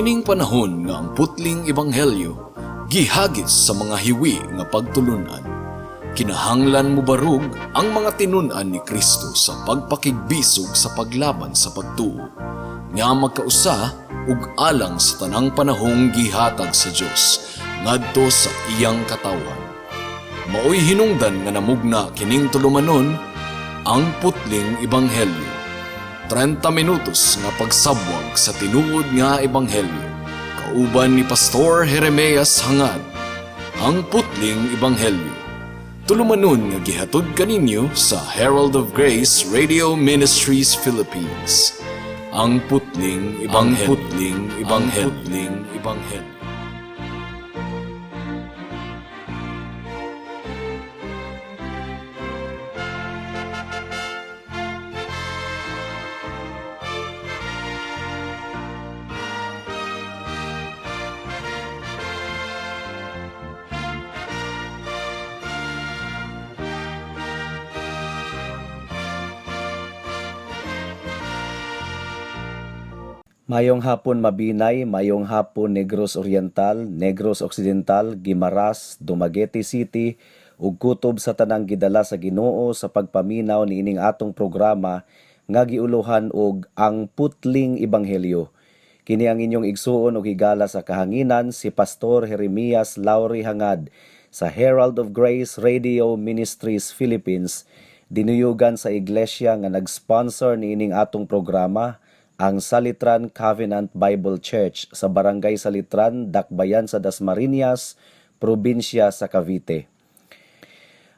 Niining panahon nga ang putling ebanghelyo gihagis sa mga hiwi nga pagtulunan, kinahanglan mobarog ang mga tinun-an ni Kristo sa pagpakigbisog sa paglaban sa pagtuo nga magkausa ug alang sa tanang panahong gihatag sa Dios ngadto sa iyang katawhan. Maoy hinungdan nga namugna kining tulumanon, Ang Putling Ebanghelyo. 30 minutos nga pagsabwag sa tinuod nga ebanghelyo. Kauban ni Pastor Jeremias Hangad. Ang Putling Ebanghelyo. Tulumanon nga gihatod kaninyo sa Herald of Grace Radio Ministries Philippines. Ang Putling Ebanghelyo. Ang Putling Ebanghelyo. Ang Putling Ebanghelyo. Mayong hapon, Mabinay, mayong hapon, Negros Oriental, Negros Occidental, Guimaras, Dumaguete City, ug kutob sa tanang gidala sa Ginoo sa pagpaminaw niining atong programa nga giuluhan og Ang Putling Ebanghelyo. Kini ang inyong igsuon og higala sa kahanginan, si Pastor Jeremias Lauri Hangad sa Herald of Grace Radio Ministries Philippines, dinuyugan sa iglesia nga nag-sponsor niining atong programa, ang Salitran Covenant Bible Church sa Barangay Salitran, Dakbayan sa Dasmariñas, probinsya sa Cavite.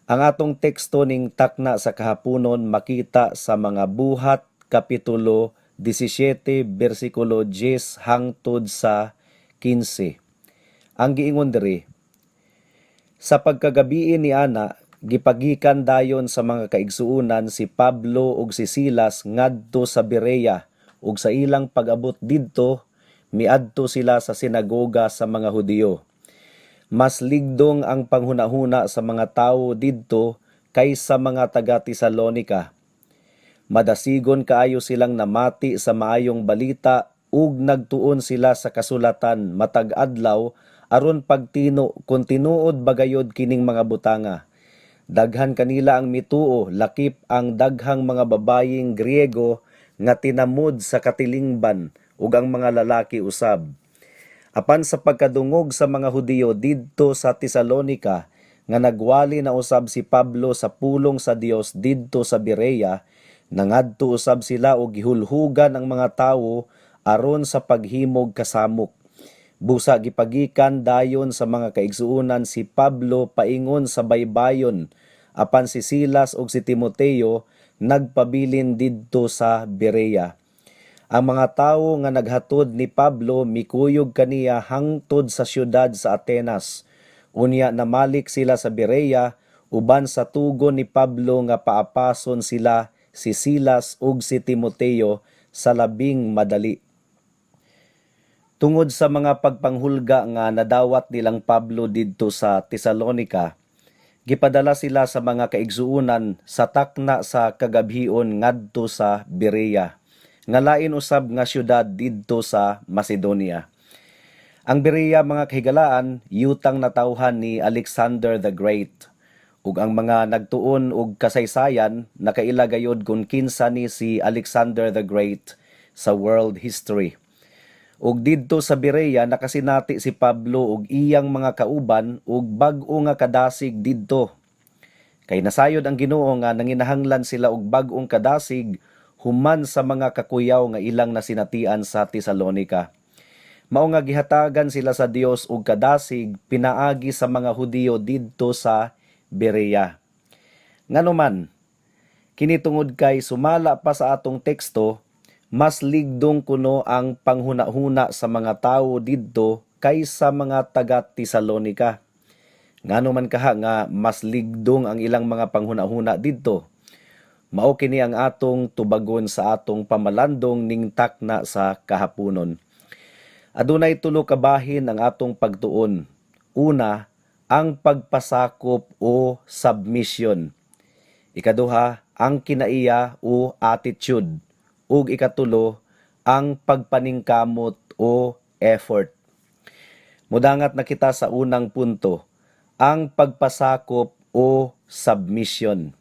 Ang atong teksto ning takna sa kahaponon makita sa Mga Buhat Kapitulo 17 bersikulo 10 hangtod sa 15. Ang giingon diri, "Sa pagkagabii ni ana, gipagikan dayon sa mga kaigsuonan si Pablo ug si Silas ngadto sa Berea, ug sa ilang pag-abot didto miadto sila sa sinagoga sa mga Hudiyo. Mas ligdong ang panghunahuna sa mga tawo didto kaysa mga taga Tesalonika. Madasigon kaayo silang namati sa maayong balita ug nagtuon sila sa kasulatan matag adlaw aron pagtino kung tinuod bagayod kining mga butanga. Daghan kanila ang mituo, lakip ang daghang mga babayeng Griego nga tinamod sa katilingban ug ang mga lalaki usab. Apan sa pagkadungog sa mga Hudiyo didto sa Tesalonika nga nagwali na usab si Pablo sa pulong sa Dios didto sa Berea, nangadto usab sila og gihulhugan ang mga tawo aron sa paghimog kasamok. Busa gipagikan dayon sa mga kaigsuonan si Pablo paingon sa baybayon, apan si Silas ug si Timoteo nagpabilin didto sa Berea. Ang mga tawo nga naghatod ni Pablo mikuyog kaniya hangtod sa syudad sa Atenas. Unya namalik sila sa Berea uban sa tugon ni Pablo nga paapason sila si Silas ug si Timoteo sa labing madali." Tungod sa mga pagpanghulga nga nadawat nilang Pablo didto sa Tesalonika, gipadala sila sa mga kaigsuonan sa takna sa kagabhion ngadto sa Berea, nga lain usab nga syudad didto sa Macedonia. Ang Berea, mga kahigalaan, yutang natawhan ni Alexander the Great. Ug ang mga nagtuon og kasaysayan nakaila gayod kung kinsa ni si Alexander the Great sa world history. Ug didto sa Berea nakasinati si Pablo ug iyang mga kauban og bag-o nga kadasig didto. Kay nasayod ang Ginoo nga nanginahanglan sila og bag-ong kadasig human sa mga kakuyaw nga ilang nasinatian sa Tesalonika. Mao nga gihatagan sila sa Dios og kadasig pinaagi sa mga Hudiyo didto sa Berea. Ngano man, kini tungod kay sumala pa sa atong teksto, mas ligdong kuno ang panghunahuna sa mga tawo didto kaysa mga taga Tesalonika. Ngano man kaha nga mas ligdong ang ilang mga panghunahuna didto? Mao kini ang atong tubagon sa atong pamalandong ning takna sa kahaponon. Adunay tulo ka bahin ang atong pagtuon. Una, ang pagpasakop o submission. Ikaduha, ang kinaiya o attitude. Ug ikatulo, ang pagpaningkamot o effort. Mudangat na kita sa unang punto, ang pagpasakop o submission.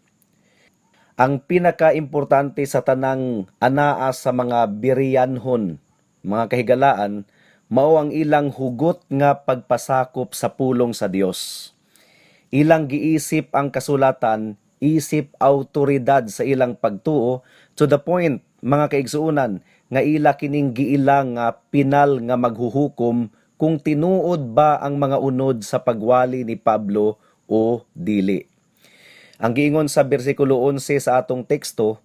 Ang pinakaimportante sa tanang anaa sa mga Bereanhon, mga kahigalaan, mao ang ilang hugot nga pagpasakop sa pulong sa Dios. Ilang giisip ang kasulatan, isip autoridad sa ilang pagtuo, to the point, mga kaigsuonan, nga ila kining giilang nga pinal nga maghuhukom kung tinuod ba ang mga unod sa pagwali ni Pablo o dili. Ang giingon sa bersikulo 11 sa atong teksto,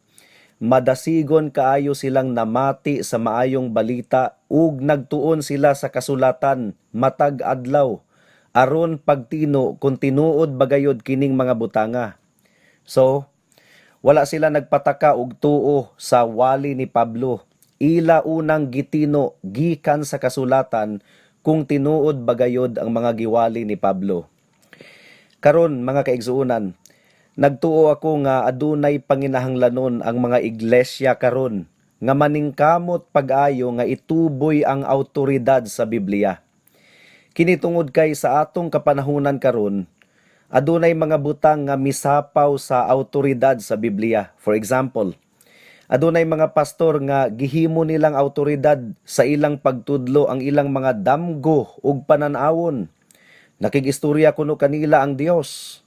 madasigon kaayo silang namati sa maayong balita ug nagtuon sila sa kasulatan matag adlaw aron pagtino kung tinuod bagayod kining mga butanga. So, wala sila nagpataka og tuo sa wali ni Pablo. Ila unang gitino gikan sa kasulatan kung tinuod bagayod ang mga giwali ni Pablo. Karon, mga kaigsuonan, nagtuo ako nga adunay panginahanglanon ang mga iglesia karon nga maningkamot pag-ayo nga ituboy ang autoridad sa Biblia. Kini tungod kay sa atong kapanahunan karon, adunay mga butang nga misapaw sa autoridad sa Biblia. For example, adunay mga pastor nga gihimo nilang autoridad sa ilang pagtudlo ang ilang mga damgo ug panan-awon. Nakigistorya kuno kanila ang Dios.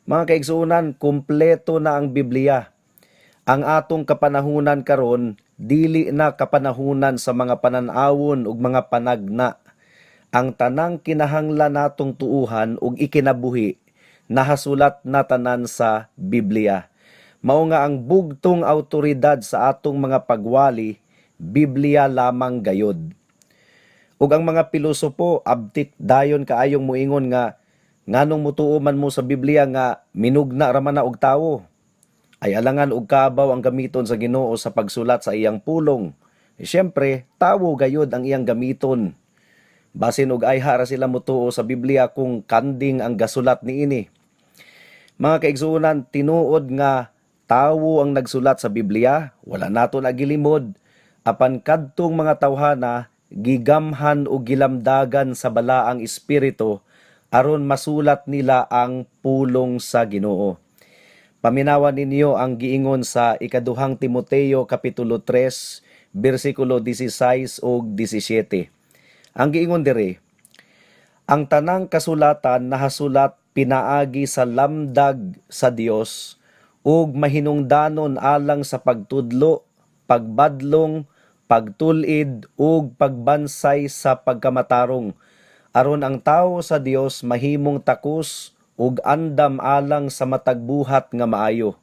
Mga kaigsuonan, kumpleto na ang Biblia. Ang atong kapanahunan karon dili na kapanahunan sa mga panan-awon ug mga panagna. Ang tanang kinahanglan natong tuuhan ug ikinabuhi nahasulat na tanan sa Biblia. Mao nga ang bugtong autoridad sa atong mga pagwali, Biblia lamang gayod. Ug ang mga pilosopo, abtik dayon kaayong muingon nga nganong mutuo man mo sa Biblia nga minugna ra man na og tawo. Ay alangan og kabaw ang gamiton sa Ginoo sa pagsulat sa iyang pulong. E siyempre, tawo gayod ang iyang gamiton. Basin og ayha ra sila mutuo sa Biblia kung kanding ang gasulat niini. Mga kaigsuonan, tinuod nga tawo ang nagsulat sa Biblia, wala nato na gilimod, apan kadtong mga tawhana gigamhan o gilamdagan sa balaang espiritu aron masulat nila ang pulong sa Ginoo. Paminawan ninyo ang giingon sa ikaduhang Timoteo kapitulo 3 bersikulo 16 ug 17. Ang giingon diri, ang tanang kasulatan nahasulat pinaagi sa lamdag sa Dios ug mahinungdanon alang sa pagtudlo, pagbadlong, pagtul-id ug pagbansay sa pagkamatarong, aron ang tawo sa Dios mahimong takos ug andam alang sa matag buhat nga maayo.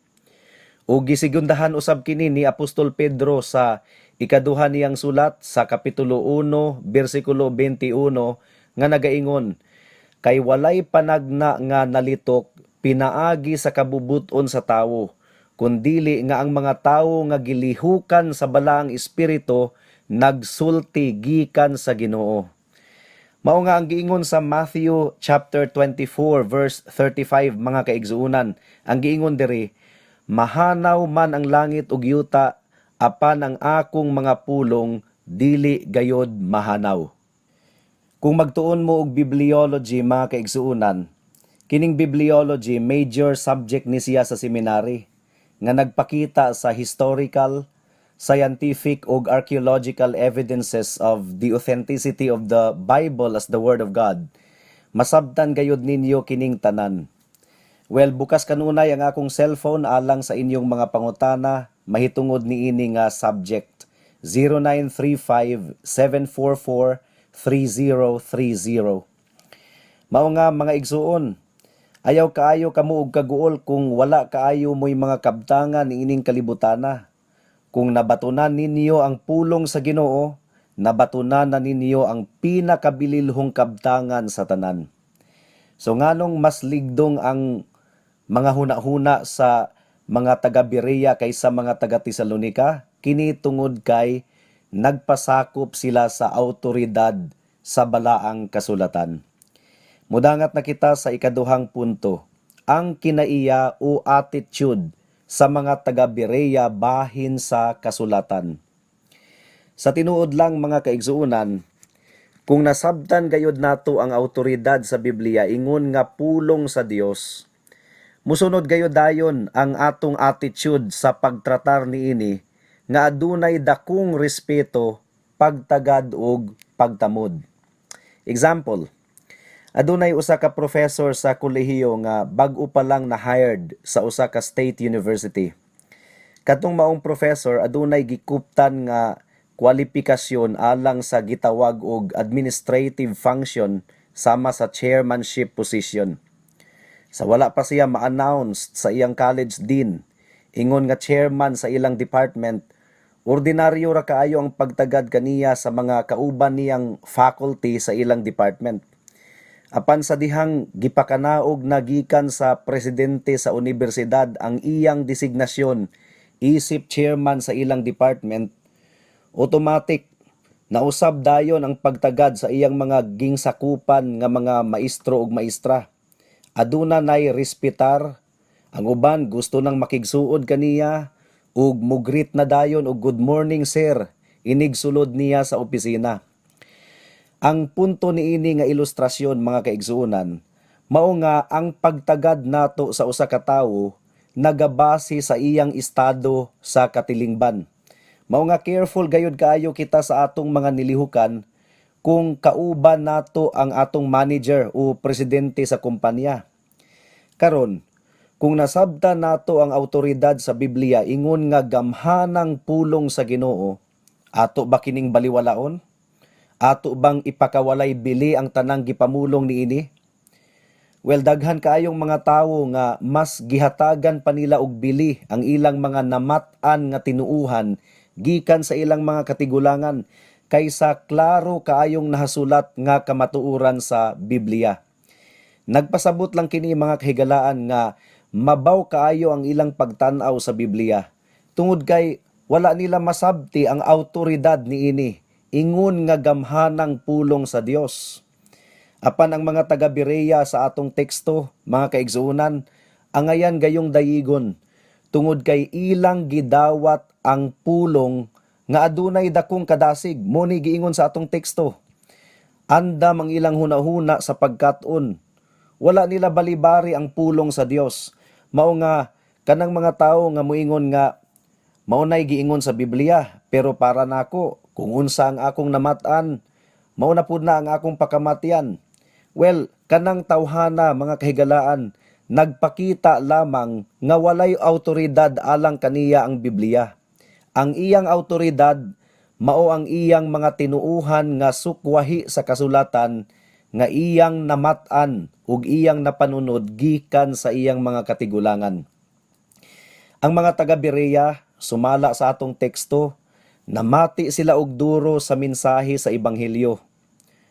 Ug gisigundahan usab kini ni Apostol Pedro sa ikaduha niyang sulat sa kapitulo 1 bersikulo 21 nga nagaingon, kay walay panagna nga nalitok pinaagi sa kabubut-on sa tawo, kundili nga ang mga tawo nga gilihukan sa balaang espiritu nagsulti gikan sa Ginoo. Mao nga ang giingon sa Matthew chapter 24 verse 35, mga kaigsuonan, ang giingon diri, mahanaw man ang langit ug yuta, apan ang akong mga pulong dili gayod mahanaw. Kung magtuon mo og bibliology, mga kaigsuonan, kining bibliology major subject ni siya sa seminary nga nagpakita sa historical, scientific ug archaeological evidences of the authenticity of the Bible as the Word of God. Masabtan gayud ninyo kining tanan. Well, bukas kanunay ang akong cellphone alang sa inyong mga pangutana mahitungod niini nga subject. 0935 744 3030. Mao nga, mga igsuon, ayaw kaayo kamo og kaguol kung wala kaayo mo'y mga kabtangan niining kalibutana. Kung nabatunan ninyo ang pulong sa Ginoo, nabatunan na ninyo ang pinakabililhong kabtangan sa tanan. So nganong mas ligdong ang mga huna-huna sa mga taga Berea kaysa mga taga Tesalonika? Kini tungod kay nagpasakop sila sa autoridad sa balaang kasulatan. Mudangat na kita sa ikaduhang punto, ang kinaiya o attitude sa mga taga Berea bahin sa kasulatan. Sa tinuod lang, mga kaigsuonan, Kung nasabtan gayud nato ang autoridad sa Biblia ingon nga pulong sa Dios, musunod gayud dayon ang atong attitude sa pagtratar niini nga adunay dakong respeto, pagtagad ug pagtamod. Example, adunay usa ka professor sa kolehiyo nga bag-o pa lang na hired sa usa ka state university. Katong maong professor adunay gikuptan nga kwalifikasyon alang sa gitawag og administrative function sama sa chairmanship position. Sa wala pa siya ma-announce sa iyang college dean ingon nga chairman sa ilang department, ordinaryo ra kaayo ang pagtagad kaniya sa mga kauban niyang faculty sa ilang department. Apan sa dihang gipakanaog na gikan sa presidente sa unibersidad ang iyang designasyon isip chairman sa ilang department, automatic nausab dayon ang pagtagad sa iyang mga gingsakupan nga mga maestro ug maestra. Aduna nay respetar, ang uban gusto nang makigsuod kaniya ug mugreet na dayon og "Good morning, sir" inig sulod niya sa opisina. Ang punto niini nga ilustrasyon, mga kaigsuonan, mao nga ang pagtagad nato sa usa ka tawo nagabase sa iyang estado sa katilingban. Mao nga careful gayud kaayo kita sa atong mga nilihukan kung kauban nato ang atong manager o presidente sa kumpanya. Karon, kung nasabtan nato ang autoridad sa Biblia ingon nga gamhanang pulong sa Ginoo, ato ba kining baliwalaon? Ato bang ipakawalay bili ang tanang gipamulong niini? Well, daghan kaayong mga tawo nga mas gihatagan pa nila og bili ang ilang mga namat-an nga tinuuhan gikan sa ilang mga katigulangan kaysa klaro kaayong nahasulat nga kamatuoran sa Biblia. Nagpasabot lang kini, mga kahigalaan, nga mabaw kaayo ang ilang pagtan-aw sa Biblia. Tungod kay wala nila masabti ang autoridad niini ingon nga gamhanang pulong sa Dios. Apan ang mga taga Berea sa atong teksto, mga kaigsuonan, angayan gayong dayigon tungod kay ilang gidawat ang pulong nga adunay dakong kadasig. Mao ni giingon sa atong teksto. Andam ang ilang hunahuna sa pagkat-on. Wala nila balibari ang pulong sa Dios. Mao nga kanang mga tawo nga muingon nga mao nay giingon sa Biblia, pero para nako, kung unsa ang akong namat-an, mao na pud na ang akong pakamatian. Well, kanang tawhana, mga kahigalaan, nagpakita lamang nga walay autoridad alang kaniya ang Biblia. Ang iyang autoridad mao ang iyang mga tinuuhan nga sukwahi sa kasulatan nga iyang namat-an ug iyang napanunod gikan sa iyang mga katigulangan. Ang mga taga Berea, sumala sa atong teksto, namati sila og duro sa mensahe sa ebanghelyo.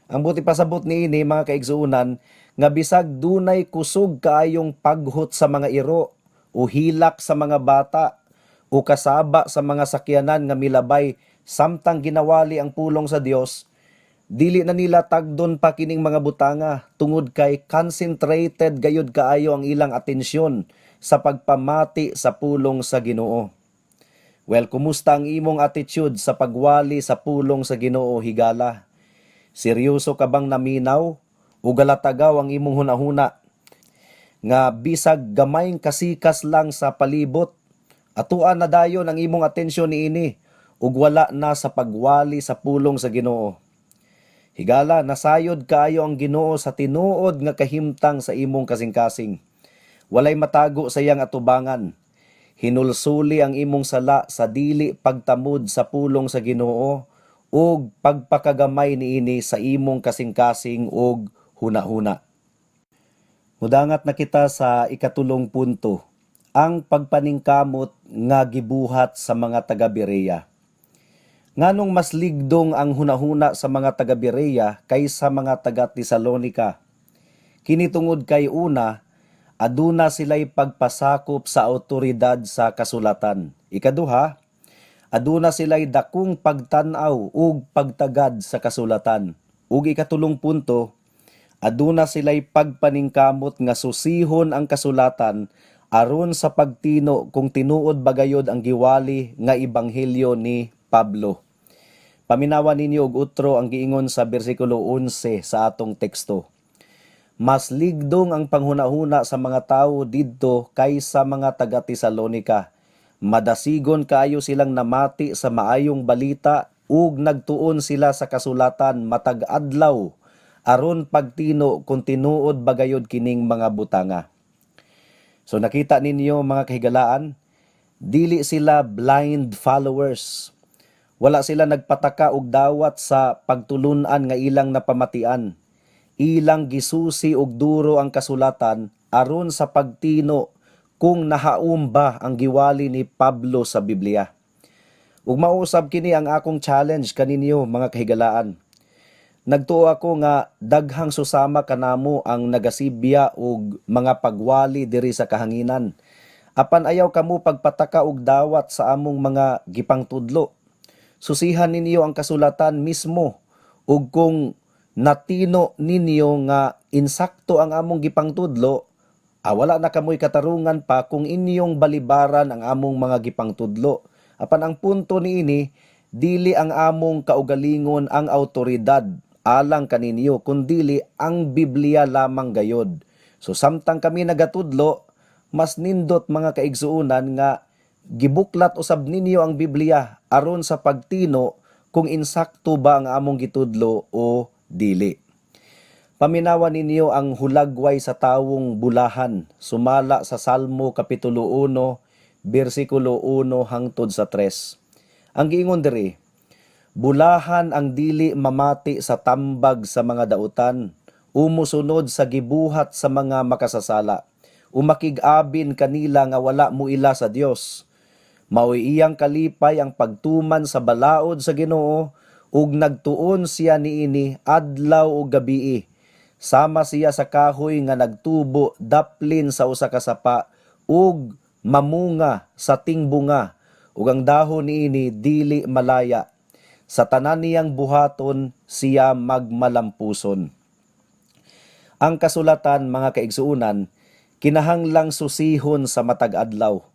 Ang buot ipasabot niini, mga kaigsuonan, nga bisag dunay kusog kaayong paghot sa mga iro o hilak sa mga bata o kasaba sa mga sakyanan nga milabay samtang ginawali ang pulong sa Dios, dili na nila tagdon pa kining mga butanga tungod kay concentrated gayud kaayo ang ilang atensyon sa pagpamati sa pulong sa Ginoo. Well, kumusta ang imong attitude sa pagwali sa pulong sa Ginoo, higala? Seryoso ka bang naminaw o galatagaw ang imong hunahuna nga bisag gamayng kasikas lang sa palibot, atuan na dayon ang imong atensyon niini ug wala na sa pagwali sa pulong sa Ginoo? Higala, nasayod kaayo ang Ginoo sa tinuod nga kahimtang sa imong kasing-kasing. Walay matago sa iyang atubangan. Hinulsuli ang imong sala sa dili pagtamod sa pulong sa Ginoo ug pagpakagamay niini sa imong kasing-kasing ug hunahuna. Mudangat na kita sa ikatulong punto, ang pagpaningkamot nga gibuhat sa mga taga Berea. Nganong mas ligdong ang hunahuna sa mga taga Berea kaysa mga taga Tesalonika? Kini tungod kay una, aduna sila'y pagpasakop sa autoridad sa kasulatan. Ikaduha, aduna sila'y dakong pagtan-aw ug pagtagad sa kasulatan. Ug ikatulong punto, aduna sila'y pagpaningkamot nga susihon ang kasulatan aron sa pagtino kung tinuod ba gayod ang giwali nga ebanghelyo ni Pablo. Paminawa ninyo og utro ang giingon sa bersikulo 11 sa atong teksto. Mas ligdong ang panghunahuna sa mga tawo didto kaysa mga taga Tesalonika. Madasigon kaayo silang namati sa maayong balita ug nagtuon sila sa kasulatan matag adlaw aron pagtino kung tinuod bagayod kining mga butanga. So nakita ninyo, mga kahigalaan, dili sila blind followers. Wala sila nagpataka og dawat sa pagtulunan nga ilang napamatian. Ilang gisusi og duro ang kasulatan aron sa pagtino kung nahaom ba ang giwali ni Pablo sa Biblia. Ug mausab kini ang akong challenge kaninyo, mga kahigalaan. Nagtuo ako nga daghang susama kanamo ang nagasibya og mga pagwali diri sa kahanginan. Apan ayaw kamo pagpataka og dawat sa among mga gipangtudlo. Susihan ninyo ang kasulatan mismo ug kung natino ninyo nga insakto ang among gipangtudlo, wala na kamoy katarungan pa kung inyong balibaran ang among mga gipangtudlo. Apan ang punto niini, dili ang among kaugalingon ang autoridad alang kaninyo, kundili ang Biblia lamang gayod. So samtang kami nagatudlo, mas nindot, mga kaigsuonan, nga gibuklat usab ninyo ang Biblia aron sa pagtino kung insakto ba ang among gitudlo o dili. Paminawa ninyo ang hulagway sa tawong bulahan sumala sa Salmo kapitulo 1 bersikulo 1 hangtod sa 3. Ang giingon diri, "Bulahan ang dili mamati sa tambag sa mga dautan, o musunod sa gibuhat sa mga makasasala, o makig-abin kanila nga wala muila sa Dios. Maoy iyang kalipay ang pagtuman sa balaod sa Ginoo ug nagtuon siya niini adlaw ug gabii. Sama siya sa kahoy nga nagtubo daplin sa usa ka sapa ug mamunga sa tingbunga ug ang dahon niini dili malaya. Sa tanan niyang buhaton siya magmalampuson." Ang kasulatan, mga kaigsuonan, kinahanglang susihon sa matag adlaw.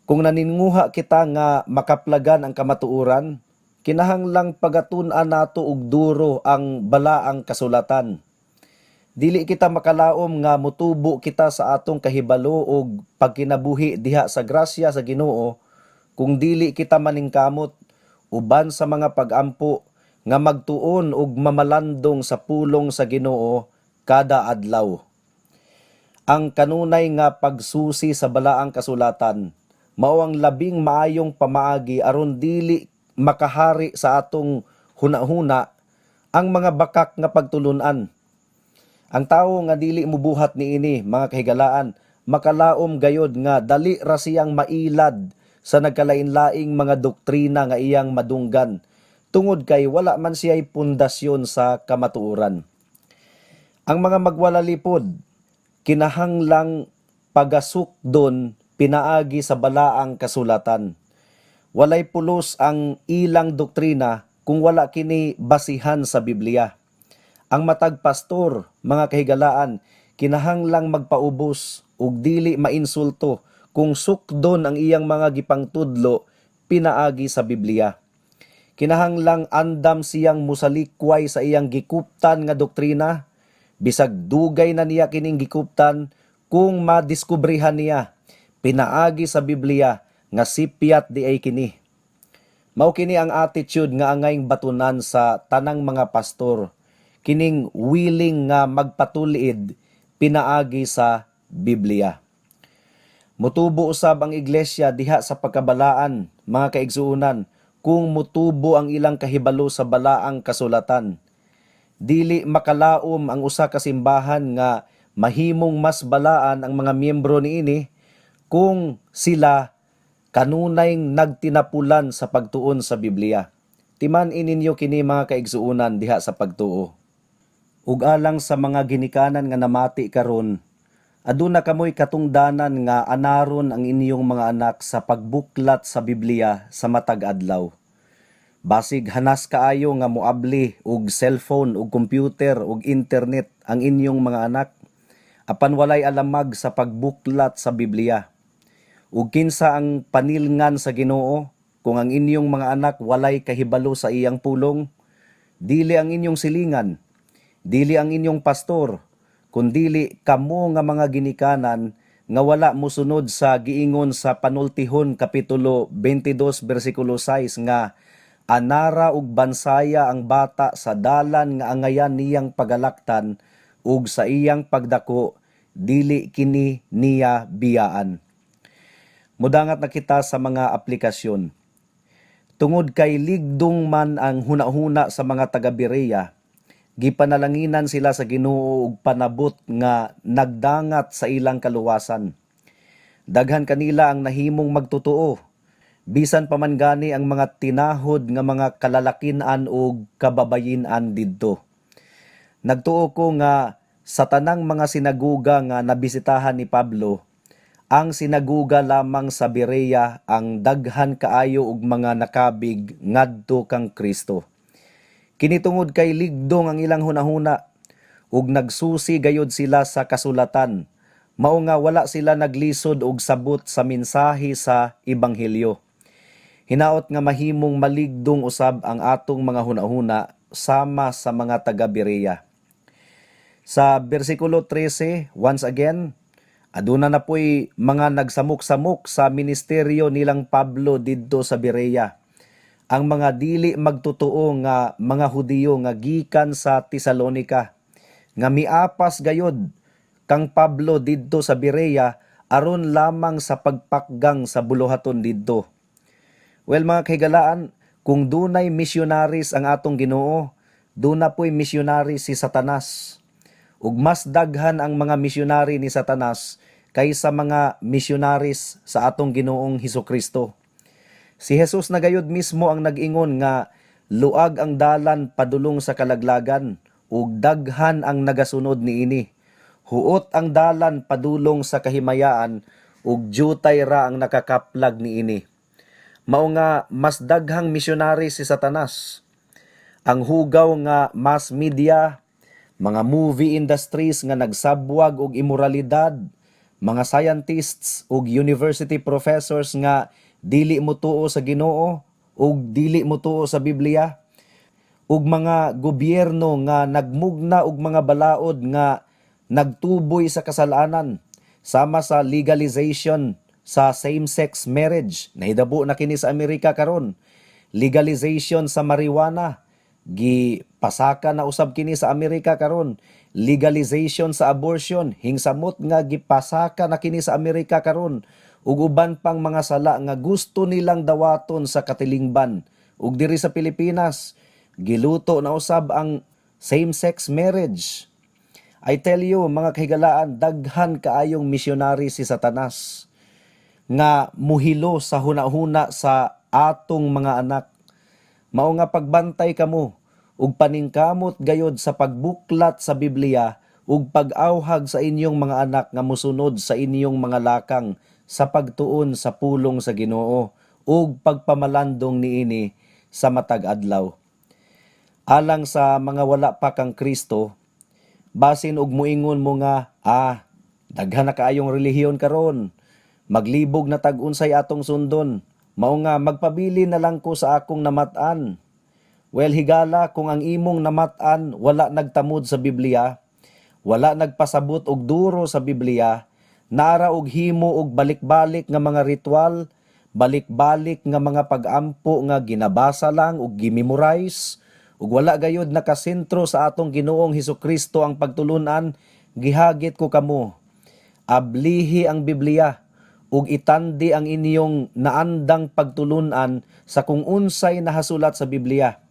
Kung naninguha kita nga makaplagan ang kamatuoran, kinahanglang pagatun-an nato og duro ang balaang kasulatan. Dili kita makalaom nga mutubo kita sa atong kahibalo og pagkinabuhi diha sa grasya sa Ginoo kung dili kita maningkamot uban sa mga pag-ampo nga magtuon og mamalandong sa pulong sa Ginoo kada adlaw. Ang kanunay nga pagsusi sa balaang kasulatan mao ang labing maayong pamaagi aron dili makahari sa atong hunahuna ang mga bakak nga pagtulunan. Ang tawo nga dili mubuhat niini, mga kahigalaan, makalaom gayod nga dali ra siyang mailad sa nagkalain-laing mga doktrina nga iyang madunggan tungod kay wala man siya'y pundasyon sa kamatuoran. Ang mga magwalalipod kinahanglang pagasukdon pinaagi sa balaang kasulatan. Walay pulos ang ilang doktrina kung wala kini basihan sa Biblia. Ang matag pastor, mga kahigalaan, kinahanglang magpaubos ug dili mainsulto kung sukdon ang iyang mga gipangtudlo pinaagi sa Biblia. Kinahanglang andam siyang musalikway sa iyang gikuptan nga doktrina, bisag dugay na niya kining gikuptan, kung madiskubrihan niya pinaagi sa Biblia nga sipyat diay kini. Mao kini ang attitude nga angayng batunan sa tanang mga pastor, kining willing nga magpatulid pinaagi sa Biblia. Mutubo usab ang iglesia diha sa pagkabalaan, mga kaigsuonan, kung mutubo ang ilang kahibalo sa balaang kasulatan. Dili makalaom ang usa ka simbahan nga mahimong mas balaan ang mga miyembro niini kung sila kanunay nagtinapulan sa pagtuon sa Biblia. Timan-i ninyo kini, mga kaigsuonan diha sa pagtuo. Ug alang sa mga ginikanan nga namati karon, aduna kamoy katungdanan nga anaron ang inyong mga anak sa pagbuklat sa Biblia sa matag adlaw. Basig hanas kaayo nga moabli og cellphone og computer og internet ang inyong mga anak, apan walay alamag sa pagbuklat sa Biblia. Ug kinsa ang panilngan sa Ginoo? kung ang inyong mga anak walay kahibalo sa iyang pulong? Dili ang inyong silingan, dili ang inyong pastor, kundili kamo nga mga ginikanan nga wala mosunod sa giingon sa Panultihon kapitulo 22 bersikulo 6 nga anara ug bansaya ang bata sa dalan nga angayan niyang pagalaktan, ug sa iyang pagdako dili kini niya biyaan. Mudangat na kita sa mga aplikasyon. Tungod kay ligdong man ang hunahuna sa mga taga Berea, gipanalanginan sila sa Ginoo og panabot nga nagdangat sa ilang kaluwasan. Daghan kanila ang nahimong magtotoo. Bisan pa man gani ang mga tinahod nga mga kalalakinan ug kababayin-an didto. Nagtuo ko nga sa tanang mga sinaguga nga nabisitahan ni Pablo, ang sinaguga lamang sa Berea ang daghan kaayo og mga nakabig ngadto kang Kristo. Kini tungod kay ligdong ang ilang hunahuna ug nagsusi gayod sila sa kasulatan. Mao nga wala sila naglisod og sabot sa mensahe sa ebanghelyo. Hinaot nga mahimong maligdong usab ang atong mga hunahuna sama sa mga taga Berea. Sa bersikulo 13, once again, aduna na po'y mga nagsamok-samok sa ministeryo nilang Pablo didto sa Berea. Ang mga dili magtotoo nga mga Hudiyo nga gikan sa Tesalonika, nga miapas gayod kang Pablo didto sa Berea aron lamang sa pagpakgang sa buluhaton didto. Well, mga kahigalaan, kung dunay missionaries ang atong Ginoo, duna po'y missionary si Satanas. Ug mas daghan ang mga misyonary ni Satanas kaysa mga missionaries sa atong Ginoong Hesus Kristo. Si Jesus na gayud mismo ang nag-ingon nga luag ang dalan padulong sa kalaglagan ug daghan ang nagasunod niini. Huot ang dalan padulong sa kahimayaan ug jutay ra ang nakakaplag niini. Mao nga mas daghang misyonary si Satanas. Ang hugaw nga mass media, mga movie industries nga nagsabwag og imoralidad, mga scientists ug university professors nga dili motuo sa Ginoo ug dili motuo sa Biblia, ug mga gobyerno nga nagmugna og mga balaod nga nagtuboy sa kasalanan sama sa legalization sa same-sex marriage. Nahidabo na kini sa Amerika karon. Legalization sa marijuana, gipasaka na usab kini sa Amerika karon. Legalization sa abortion, hingsamot nga gipasaka na kini sa Amerika karon, ug uban pang mga sala nga gusto nilang dawaton sa katilingban. Ug diri sa Pilipinas, giluto na usab ang same-sex marriage. I tell you, mga kahigalaan, daghan kaayong misyonary si Satanas nga muhilo sa hunahuna sa atong mga anak. Mao nga pagbantay kamo ug paningkamot gayod sa pagbuklat sa Biblia ug pag-awhag sa inyong mga anak nga mosunod sa inyong mga lakang sa pagtuon sa pulong sa Ginoo ug pagpamalandong niini sa matag adlaw. Alang sa mga wala pa kang Kristo, basin og muingon mo nga, "Ah, daghan na kaayong relihiyon karon. Maglibog na tag unsay atong sundon. Mao nga magpabili na lang ko sa akong namat-an." Well, higala, kung ang imong namat-an wala nagtamod sa Biblia, wala nagpasabot og duro sa Biblia, nara og himo og balik-balik nga mga ritual, balik-balik nga mga pag-ampo nga ginabasa lang ug gimemorize, ug wala gayud nakasentro sa atong Ginoong Hesukristo ang pagtulunan, gihagit ko kamo. Ablihi ang Biblia ug itandi ang inyong naandang pagtulunan sa kung unsay nahasulat sa Biblia.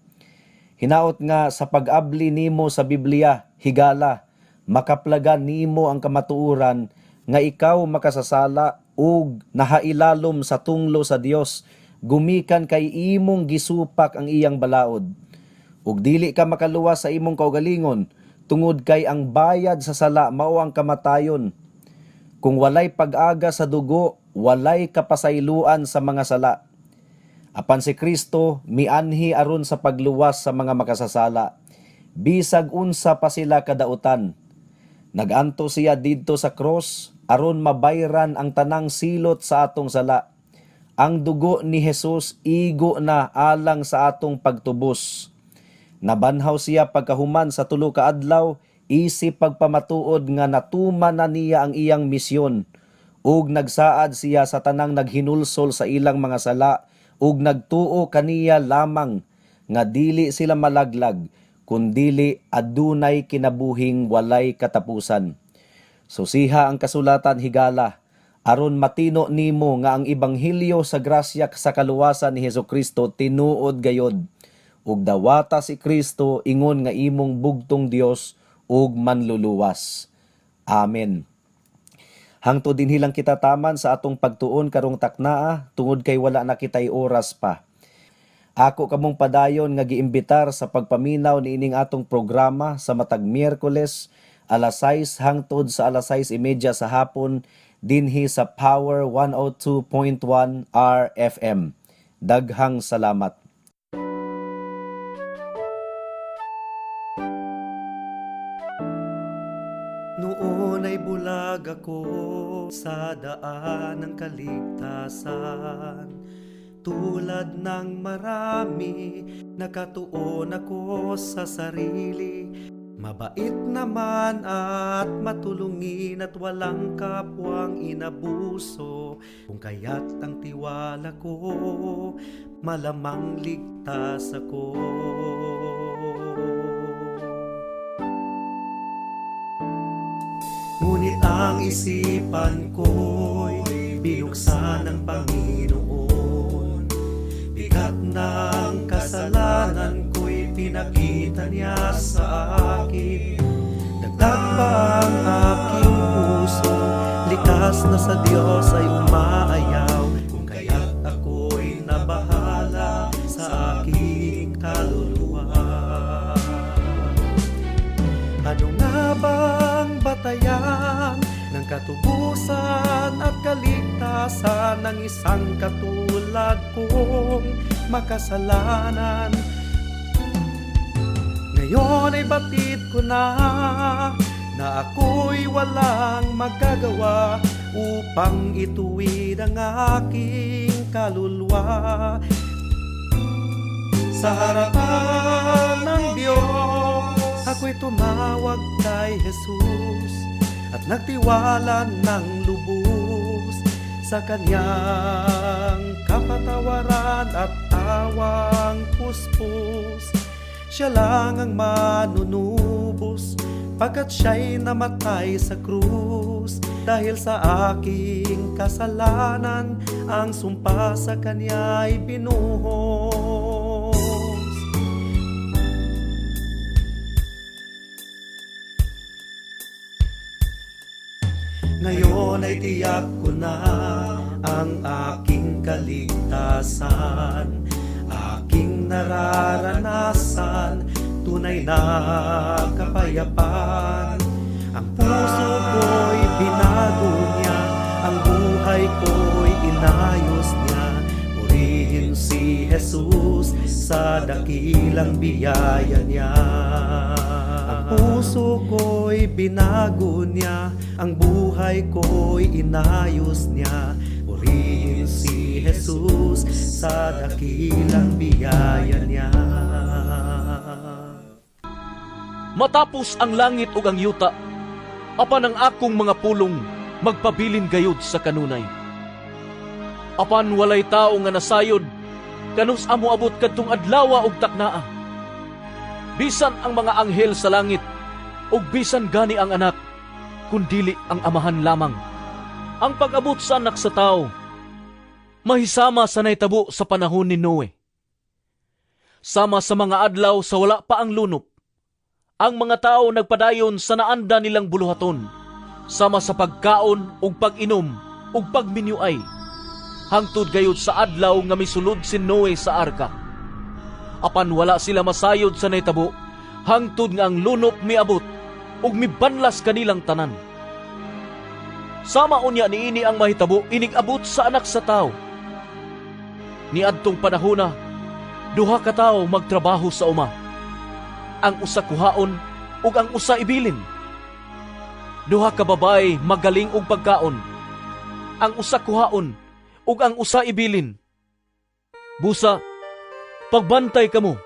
Hinaot nga sa pag-abli nimo sa Biblia, higala, makaplagan nimo ang kamatuoran nga ikaw makasasala ug nahailalom sa tunglo sa Dios gumikan kay imong gisupak ang iyang balaod. Ug dili ka makaluwas sa imong kaugalingon tungod kay ang bayad sa sala mao ang kamatayon. Kung walay pag-aga sa dugo, walay kapasayloan sa mga sala. Apan si Kristo mianhi aron sa pagluwas sa mga makasasala. Bisag unsa pa sila kadautan. Naganto siya didto sa cross aron mabayran ang tanang silot sa atong sala. Ang dugo ni Jesus igo na alang sa atong pagtubos. Nabanhaw siya pagkahuman sa 3 ka adlaw isip pagpamatuod nga natuman na niya ang iyang misyon ug nagsaad siya sa tanang naghinulsol sa ilang mga sala ug nagtuo kaniya lamang nga dili sila malaglag kundili adunay kinabuhing walay katapusan. Susiha ang kasulatan, higala, aron matino nimo nga ang ebanghelyo sa grasya sa kaluwasan ni Hesukristo tinuod gayod ug dawata si Kristo ingon nga imong bugtong Dios ug manluluwas. Amen. Hangtod dinhi lang kita taman sa atong pagtuon karong taknaa tungod kay wala na kitay oras pa. Ako kamong padayon nga giimbitar sa pagpaminaw niining atong programa sa matag Miyerkules alas 6 hangtod sa alas 6:30 sa hapon dinhi sa Power 102.1 RFM. Daghang salamat. Noon ay bulag ako sa daan ng kaligtasan. Tulad ng marami, nakatuon ako sa sarili. Mabait naman at matulungin at walang kapwang inabuso. Kung kaya't ang tiwala ko, malamang ligtas ako. Ngunit ang isipan ko'y binuksan ng Panginoon. Bigat ng kasalanan ko'y pinakita niya sa akin. Dagdag pa ang aking puso, likas na sa Diyos ay umaayaw. Kung kaya't ako'y nabahala sa aking kaluluwa. Ano nga bang batayan ng katubusan at kaligtasan ng isang katulad kong makasalanan? Ngayon ay batid ko na na ako'y walang magagawa upang ituwid ang aking kaluluwa. Sa harapan ng Diyos, ako'y tumawag kay Jesus at nagtiwala ng lubos sa kanyang kapatawaran at awang puspos. Siya lang ang manunubos pagkat siya'y namatay sa krus. Dahil sa aking kasalanan, ang sumpa sa kanya ay binuhos. Ngayon ay tiyak ko na ang aking kaligtasan, aking nararanasan, tunay na kapayapaan. Ang puso ko'y binago niya, ang buhay ko'y inayos niya. Purihin si Jesus sa dakilang biyaya niya. Ang puso ko'y binago niya, ang buhay ko'y inayos niya. Purihin si Jesus sa dakilang biyaya niya. Matapos ang langit ug ang yuta, apan ang akong mga pulong magpabilin gayud sa kanunay. Apan walay tawo nga nasayod kanus moabot kadtong adlawa ug taknaa. Bisan ang mga anghel sa langit ug bisan gani ang Anak, kundili ang Amahan lamang. Ang pag-abot sa Anak sa Tawo mahisama sa nahitabo sa panahon ni Noe. Sama sa mga adlaw sa wala pa ang lunop, ang mga tao nagpadayon sa naanda nilang buluhaton, sama sa pagkaon ug pag-inom ug pagminyuay, hangtod gayud sa adlaw nga misulod si Noe sa arka. Apan wala sila masayod sa nahitabo hangtod nga ang lunop miabot ug mibanlas kanilang tanan. Sama unya niini ang mahitabo inig-abot sa Anak sa Tawo. Niadtong panahona, duha ka tawo magtrabaho sa uma. Ang usa kuhaon ug ang usa ibilin. Duha ka babaye magaling og pagkaon. Ang usa kuhaon ug ang usa ibilin. Busa, pagbantay kamo,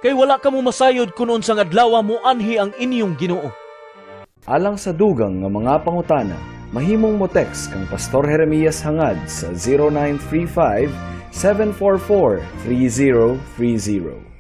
kay wala kamo masayod kun unsang adlaw mo anhi ang inyong Ginoo. Alang sa dugang nga mga pangutana, mahimong mo text kang Pastor Jeremias Hangad sa 0935 744 3030.